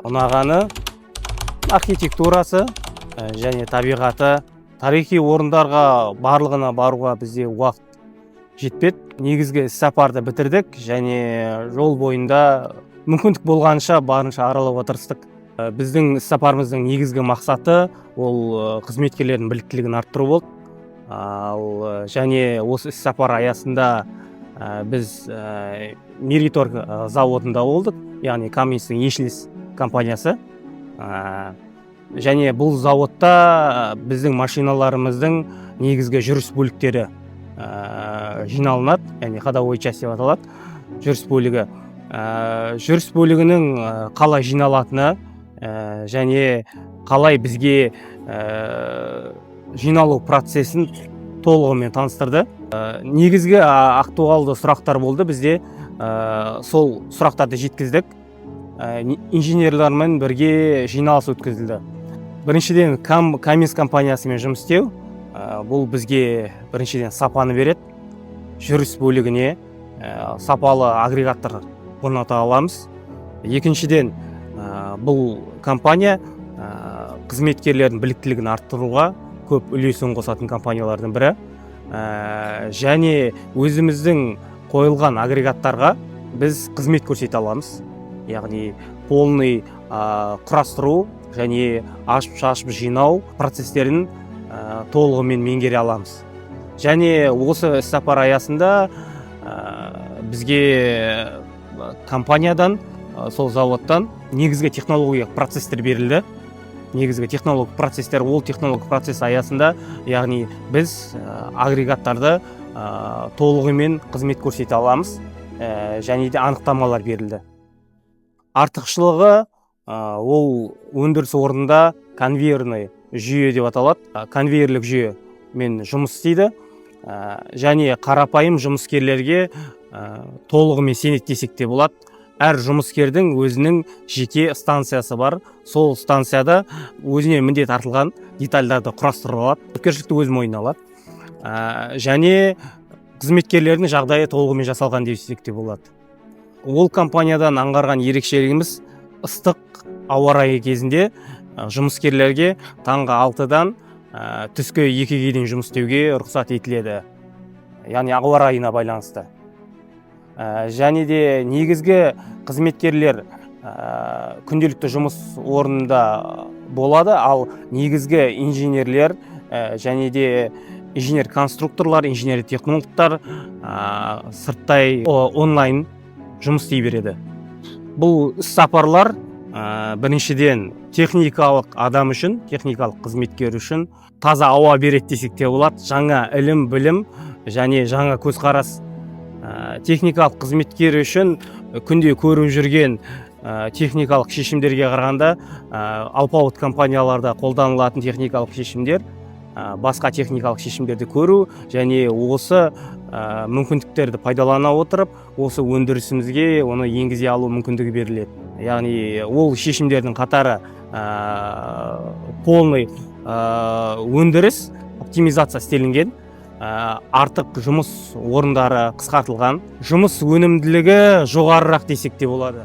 Ұнағаны архитектурасы және табиғаты. Тарихи орындарға барлығына баруға бізде уақыт жетпеді. Негізгі іссапарды бітірдік және жол бойында мүмкіндік болғанша барынша аралауға тырыстық. Біздің іссапарымыздың негізгі мақсаты ол қызметкерлердің біліктілігін арттыру болды. Ал және осы іссапар аясында біз Меритор заводында болдық, яғни Каминстің еншілес компаниясы. Және бұл зауытта біздің машиналарымыздың негізгі жүріс бөліктері жиналынады, яғни ходовой часть деп аталады жүріс бөлігі. Жүріс бөлігінің қалай жиналатыны және қалай бізге жиналу процесін толығымен таныстырды. Негізгі актуалды сұрақтар болды бізде, сол сұрақтарды жеткіздік. Инженерлермен бірге жиналыс өткізілді. Біріншіден, Каминс компаниясымен жұмыс істеу бұл бізге біріншіден сапаны береді, жүріс бөлігіне сапалы агрегаттар орната аламыз. Екіншіден, бұл компания қызметкерлердің біліктілігін арттыруға көп үлесін қосатын компаниялардың бірі. Және өзіміздің қойылған агрегаттарға біз қызмет көрсете аламыз, яғни полный құрастыру және ашып шашып жинау процестерін толығымен меңгере аламыз. Және осы іссапар аясында бізге компаниядан, сол заводтан негізгі технологиялық процесстер берілді. Негізгі технологиялық процесстер, ол технологиялық процесс аясында, яғни біз агрегаттарды толығымен қызмет көрсете аламыз және де анықтамалар берілді. Артықшылығы ол өндіріс орнында конвейерный жүйе деп аталады. Конвейерлік жүйемен жұмыс істейді және қарапайым жұмыскерлерге толығымен сенеді десек те болады. Әр жұмыскердің өзінің жеке станциясы бар, сол станцияда өзіне міндет артылған детальдарды құрастырып алады, жауапкершілікті өз мойнына алады. Және қызметкерлердің жағдайы толығымен жасалған десек те болады. Ол компаниядан аңғарған ерекшелігіміз: ыстық ауа райы кезінде жұмыскерлерге таңғы 6-дан түскі 2-ге дейін жұмыс істеуге рұқсат етіледі, яғни ауа райына байланысты. Және де негізгі қызметкерлер күнделікті жұмыс орнында болады, ал негізгі инженерлер және де инженер конструкторлар, инженер технологтар сырттай онлайн жұмыс істей береді. Бұл іс сапарлар біріншіден, техникалық адам үшін, техникалық қызметкер үшін таза ауа береді десек те болады, жаңа ілім білім және жаңа көзқарас. Техникалық қызметкер үшін күнде көріп жүрген техникалық шешімдерге қарағанда алпауыт компанияларда қолданылатын техникалық шешімдер, басқа техникалық шешімдерді көру және осы мүмкіндіктерді пайдалана отырып, осы өндірісімізге оны енгізе алу мүмкіндігі беріледі. Яғни ол шешімдердің қатары полный өндіріс оптимизация істелінген, артық жұмыс орындары қысқартылған, жұмыс өнімділігі жоғарырақ десек те болады.